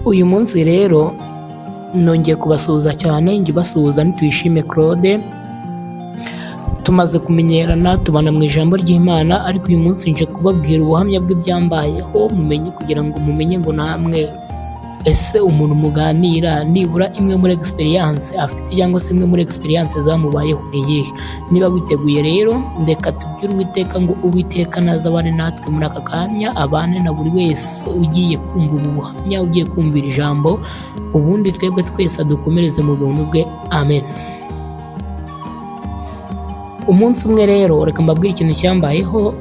Uyu munsi rero nongeye kubasuhuza cyane, njye ubasuhuza ni Tuyishime Claude. Tumaze kumenyerana, tubana mu ijambo ry'Imana, ariko uyu munsi nje kubabwira ubuhamya bw'ibyambayeho, mumenye kugira ngo mumenye ngo namwe ese umuntu muganira nibura imwe muri experience afite cyangwa se imwe muri experience zamubayeho ni iyihe? Niba witeguye rero, reka tubwire Uwiteka ngo Uwiteka naza abane natwe muri aka kanya, abane na buri wese ugiye kumva ubu buhamya, ugiye kumvira ijambo, ubundi twebwe twese adukomereze mu buntu bwe. Amen. Umunsi umwe rero, reka mbabwire ikintu cyambayeho.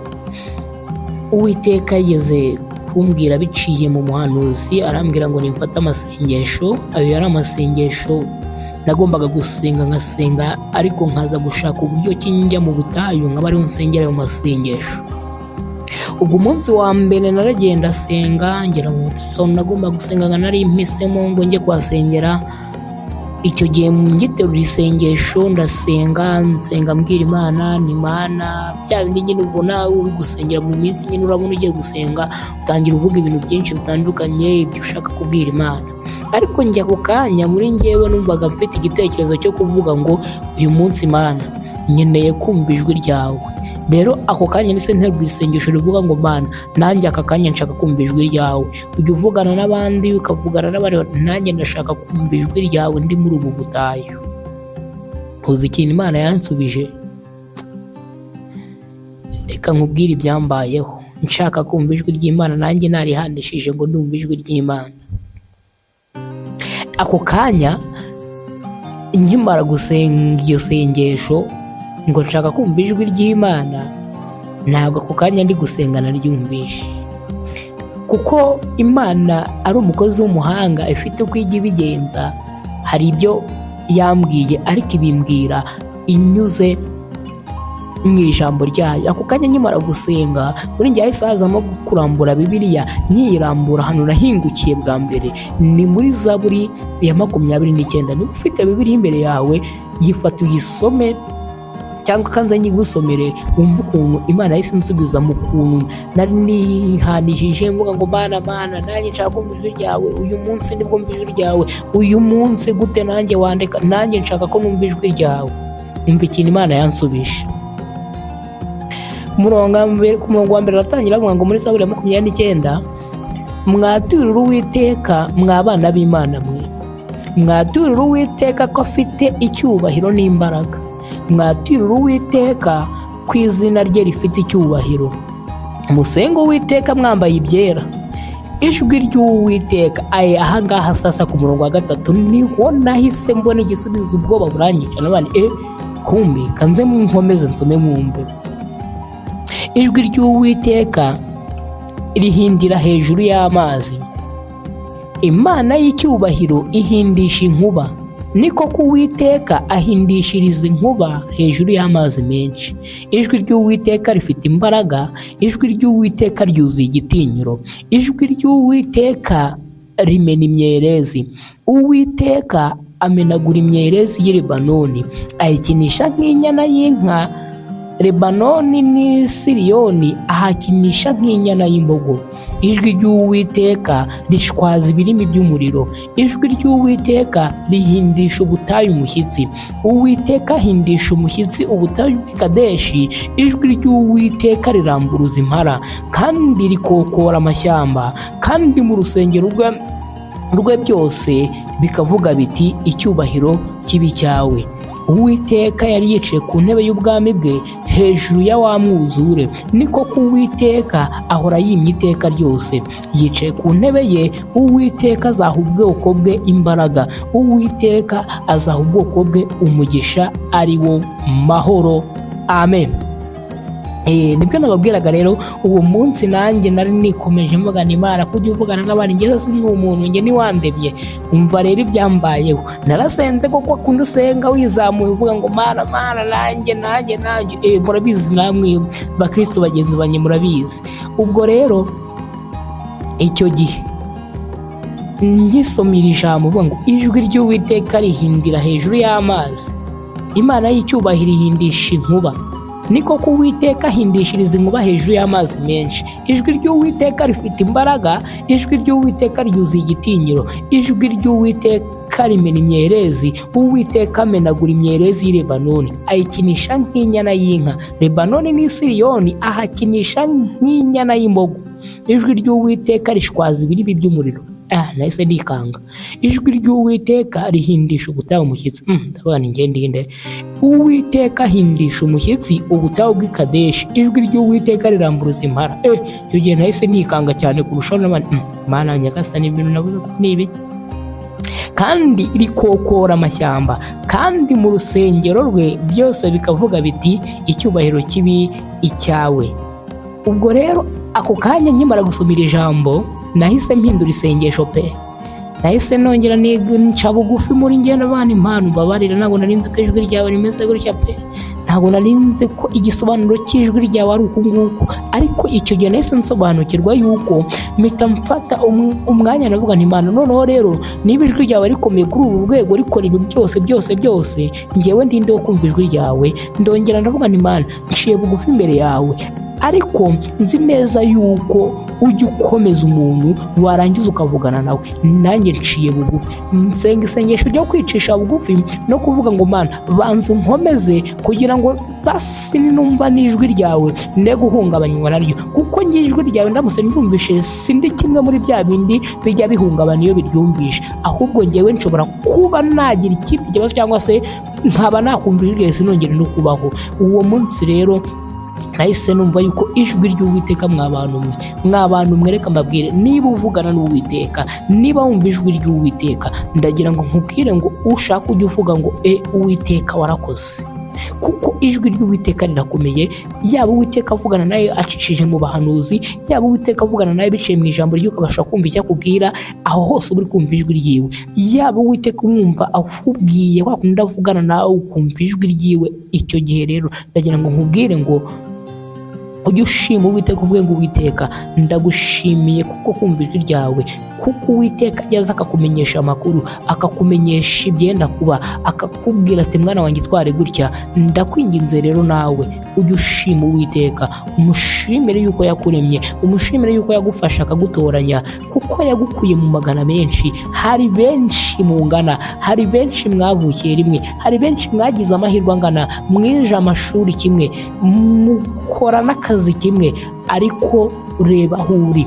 Uwiteka yigeze kumbwira biciye mu muhanuzi, arambwira ngo nimfate amasengesho. Ayo yari amasengesho nagombaga gusenga, nkasenga, ariko nkaza gushaka uburyo ki njya mu butayu nkaba ariho nsengera ayo masengesho. Ubwo umunsi wa mbere naragenda senga, ngera mu butayu aho nagomba gusenga, nka nari mpisemo ngo njye kuhasengera. Icyo gihe ngiterura isengesho ndasenga, nsenga mbwira Imana ni Mana bya bindi nyine ubona uri gusengera mu minsi nyine, urabona ugiye gusenga utangira uvuga ibintu byinshi bitandukanye, ibyo ushaka kubwira Imana. Ariko njya ako kanya muri njyewe numvaga mfite igitekerezo cyo kuvuga ngo uyu munsi Mana nkeneye kumva ijwi ryawe. Rero ako kanya nise nterura isengesho rivuga ngo Mana, nanjye aka kanya nshaka kumva ijwi ryawe. Ujya uvugana n'abandi, ukavugana n'abandi, nanjye ndashaka kumva ijwi ryawe ndi muri ubu butayu. Uzi ikintu Imana yansubije? Reka nkubwire ibyambayeho nshaka kumva ijwi ry'Imana, nanjye narihandishije ngo ndumva ijwi ry'Imana. Ako kanya nkimara gusenga iryo sengesho ngo nshaka kumva ijwi ry'Imana, ntabwo ako kanya ndi gusenga naryumvishe, kuko Imana ari umukozi w'umuhanga, ifite uko ijya ibigenza. Hari ibyo yambwiye ariko ibimbwira inyuze mu ijambo ryayo. Ako kanya nkimara gusenga, muri njye hahise hazamo kurambura Bibiliya. Nkiyirambura, ahantu nahingukiye bwa mbere ni muri Zaburi ya 29. Niba ufite Bibiliya imbere yawe, yifate uyisome, cyangwa kanze nyigusomere wumve ukuntu Imana yahise insubiza mu kuntu nari nihanishije mvuga ngo Mana, Mana, nanjye nshaka kumva ijwi ryawe uyu munsi. Nibwo mva ijwi ryawe uyu munsi gute? Nanjye wandeka, nanjye nshaka ko numva ijwi ryawe. Umva ikintu Imana yansubije. Ku murongo wa mbere aratangira avuga ngo muri Zaburi ya 29: "Mwaturire Uwiteka, mwa bana b'Imana mwe, mwaturire Uwiteka ko afite icyubahiro n'imbaraga, mwaturire Uwiteka ko izina rye rifite icyubahiro. Musenge Uwiteka mwambaye ibyera." Ijwi ry'Uwiteka aya ahangaha sasa ku murongo wa gatatu niho nahise mbona igisubizo, ubwoba buranyica n'abandi. Kumbi kanze nkomeze nsome mwumve. "Ijwi ry'Uwiteka rihindira hejuru y'amazi, Imana y'icyubahiro ihindisha inkuba. Ni koko Uwiteka ahindishiriza inkuba hejuru y'amazi menshi. Ijwi ry'Uwiteka rifite imbaraga, ijwi ry'Uwiteka ryuzuye igitinyiro. Ijwi ry'Uwiteka rimena imyerezi, Uwiteka amenagura imyerezi y'i Lebanoni, ayikinisha nk'inyana y'inka. Lebanoni n'i Siriyoni ahakinisha nk'inyana y'imbogo. Ijwi ry'Uwiteka rishwaza ibirimi by'umuriro, ijwi ry'Uwiteka rihindisha ubutayu umushyitsi. Uwiteka ahindisha umushyitsi ubutayu bw'i Kadeshi. Ijwi ry'Uwiteka riramburuza impara kandi rikokora amashyamba, kandi mu rusengero rwe byose bikavuga biti icyubahiro kibe cyawe. Uwiteka yari yicaye ku ntebe y'ubwami bwe hejuru ya wa mwuzure. Ni koko Uwiteka ahora yimye iteka ryose, yicaye ku ntebe ye. Uwiteka azaha ubwoko bwe imbaraga, Uwiteka azaha ubwoko bwe umugisha ari wo mahoro. Amen." Nibwo nababwiraga rero, uwo munsi nanjye nari nikomeje mvugana Imana kujya uvugana n'abandi, ngeze si umuntu njye niwandemye. Umva rero ibyambayeho. Narasenze koko, akunda usenga wizamuye uvuga ngo Mana, Mana, nanjye, nanjye, nanjye. Murabizi namwe bakristo bagenzi banjye, murabizi. Ubwo rero icyo gihe nkisomira ijambo uvuga ngo ijwi ry'Uwiteka rihindira hejuru y'amazi, Imana y'icyubahiro ihindisha inkuba. Ni koko Uwiteka ahindishiriza inkuba hejuru y'amazi menshi. Ijwi ry'Uwiteka rifite imbaraga, ijwi ry'Uwiteka ryuzuye igitinyiro, ijwi ry'Uwiteka rimena imyerezi. Uwiteka amenagura imyerezi y'i Lebanoni, ayikinisha nk'inyana y'inka. Lebanoni n'i Siriyoni ahakinisha nk'inyana y'imbogo. Ijwi ry'Uwiteka rishwaza ibirimi by'umuriro. Nahise nikanga. Ijwi ry'Uwiteka rihindisha ubutayu umushyitsi. Ndavuga nti ngende inde. Uwiteka ahindisha umushyitsi ubutayu bw'i Kadeshi. Ijwi ry'Uwiteka riramburuza impara. Icyo gihe nahise nikanga cyane kurushaho n'abandi. Mana nyagasani, ibintu nabuze ko ni ibiki? Kandi rikokora amashyamba, kandi mu rusengero rwe byose bikavuga biti: "Icyubahiro kibi icyawe." Ubwo rero ako kanya nkimara gusoma iri jambo, nahise mpindura isengesho pe. Nahise nongera nca bugufi muri njye n'abana: "Impano mbabarira, ntabwo nari nzi ko ijwi ryawe rimeze gutya pe, ntabwo nari nzi ko igisobanuro cy'ijwi ryawe ari uku nguku." Ariko icyo gihe nahise nsobanukirwa yuko mpita mfata umwanya navuga nti: "Imana, noneho rero niba ijwi ryawe rikomeye kuri uru rwego, rikora ibi byose byose byose, ngewe ndinde wo kumva ijwi ryawe?" Ndongera ndavuga nti: "Imana, nciye bugufi imbere yawe, ariko nzi neza yuko ujya ukomeza umuntu warangiza ukavugana nawe. Nanjye nciye bugufi." Nsenga isengesho ryo kwicisha bugufi no kuvuga ngo: "Mana, banza unkomeze kugira ngo basi ninumva n'ijwi ryawe ne guhungabanywa naryo, kuko njye ijwi ryawe ndamutse ndyumvishe sindi kimwe muri bya bindi bijya bihungabana iyo biryumvishe, ahubwo ngewe nshobora kuba nagira ikindi kibazo cyangwa se nkaba nakumva ijwi ryawe sinongere no kubaho." Uwo munsi rero nahise numva yuko ijwi ry'Uwiteka, mwa bantu mwe, mwa bantu mwe, reka mbabwire: niba uvugana n'Uwiteka, niba wumva ijwi ry'Uwiteka, ndagira ngo nkubwire ngo ushaka ujye uvuga ngo: "E Uwiteka, warakoze," kuko ijwi ry'Uwiteka rirakomeye. Yaba Uwiteka avugana nawe acishije mu bahanuzi, yaba Uwiteka avugana nawe biciye mu ijambo rye ukabasha kumva icyo akubwira, aho hose uba uri kumva ijwi ryiwe. Yaba Uwiteka umwumva akubwiye wa kundi avugana nawe ukumva ijwi ryiwe, icyo gihe rero ndagira ngo nkubwire ngo ujye ushima Uwiteka, uvuge ngo: "Uwiteka, ndagushimiye kuko kumva ijwi ryawe." Kuko Uwiteka ajya aza akakumenyesha amakuru, akakumenyesha ibyenda kuba, akakubwira ati: "Mwana wanjye, itware gutya." Ndakwinginze rero nawe ujye ushima Uwiteka, umushimire yuko yakuremye, umushimire yuko yagufasha akagutoranya, kuko yagukuye mu magana menshi. Hari benshi mungana, hari benshi mwavukiye rimwe, hari benshi mwagize amahirwe angana, mwije amashuri kimwe, mukora n'akazi kimwe, ariko reba aho uri,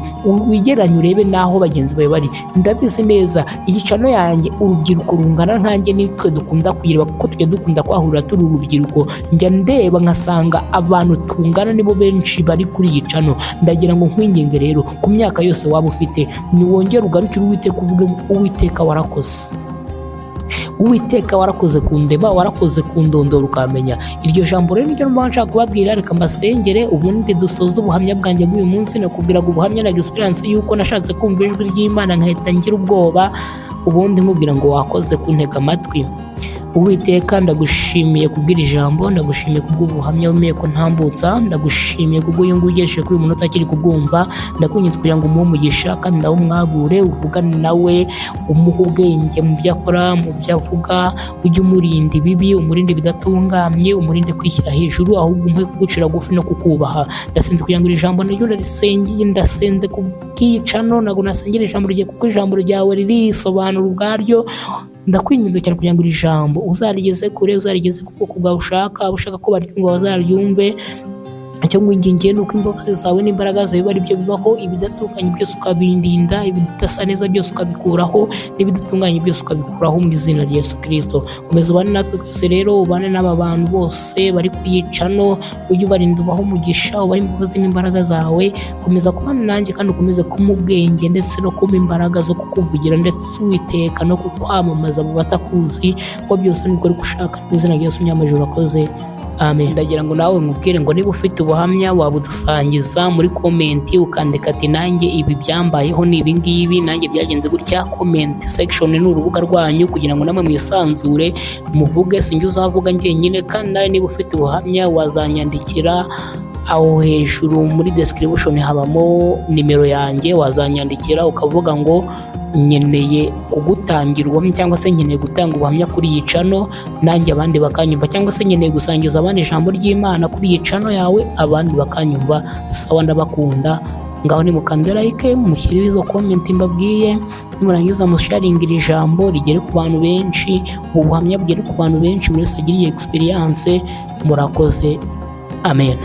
wigeranye urebe n'aho bagenzi bawe bari. Ndabizi neza, iyi channel yanjye urubyiruko rungana nkanjye nitwe dukunda kuyireba, kuko tujya dukunda kwahurira turi urubyiruko. Njya ndeba nkasanga abantu tungana nibo benshi bari kuri iyi channel. Ndagira ngo nkwinginge rero, ku myaka yose waba ufite, niwongere ugarukire Uwiteka uvuge ngo: "Uwiteka, warakoze. Uwiteka, warakoze kundeba, warakoze kundondora ukamenya." Iryo jambo rero niryo mba nshaka kubabwira. Reka mbasengere, ubundi dusoze ubuhamya bwanjye bw'uyu munsi. Nakubwiraga ubuhamya na experience y'uko nashatse kumva ijwi ry'Imana nkahita ngira ubwoba, ubundi nkubwira ngo wakoze kuntega amatwi. Uwiteka, ndagushimiye kubw'iri ijambo, ndagushimiye kubw'ubuhamya wemeye ko ntambutsa, ndagushimiye kubw'uyu nguyu ugejeje kuri uyu munota akiri kubwumva. Ndakwinginze kugira ngo umuhe umugisha kandi nawe umwagure, uvugane nawe, umuhe ubwenge mu byo akora, mu byo avuga, ujye umurinda ibibi, umurinde ibidatunganye, umurinde kwishyira hejuru, ahubwo umuhe kugucira bugufi no kukubaha. Ndasenze kugira ngo iri jambo naryo ndarisengeye, ndasenze kubw'icano, ntabwo nasengera ijambo ryawe kuko ijambo ryawe ririsobanura ubwaryo. Ndakwinginze cyane kugira ngo iri jambo uzarigeze kure, uzarigeze ku bwoko bwawe ushaka, abo ushaka ko baryumva bazaryumve. Icyo ngwingingiye ni uko imbabazi zawe n'imbaraga zawe biba ari byo bibaho, ibidatunganye byose ukabindinda, ibidasa neza byose ukabikuraho, n'ibidatunganye byose ukabikuraho mu izina rya Yesu Kirisito. Komeza ubane natwe twese rero, ubane n'aba bantu bose bari kuyicano, ujye ubarinda, ubahe umugisha, ubahe imbabazi n'imbaraga zawe. Komeza kubana nanjye kandi ukomeze kumpa ubwenge ndetse no kumpa imbaraga zo kukuvugira ndetse, Uwiteka, no kukwamamaza mu batakuzi, ko byose nubwo uri gushaka mu izina rya Yesu Umunyamajuru akoze. Amen. Ndagira ngo nawe nkubwire ngo niba ufite ubuhamya wabudusangiza muri comment, ukandika ati: "Nanjye ibi byambayeho, ni ibi ngibi, nanjye byagenze gutya." Comment section ni urubuga rwanyu kugira ngo namwe mwisanzure muvuge, sinjye uzavuga njyenyine. Kandi nawe niba ufite ubuhamya wazanyandikira. Aho hejuru muri description habamo nimero yanjye, wazanyandikira ukavuga ngo nkeneye kugutangira ubuhamya, cyangwa se nkeneye gutanga ubuhamya kuri iyi channel nanjye abandi bakanyumva, cyangwa se nkeneye gusangiza abandi ijambo ry'Imana kuri iyi channel yawe abandi bakanyumva. Sawa, ndabakunda. Ngaho nimukande like, mushyireho izo comment mbabwiye, nimurangiza musharingira ijambo rigere ku bantu benshi, ubu buhamya bugere ku bantu benshi, buri wese agire iyi experience. Murakoze, amen.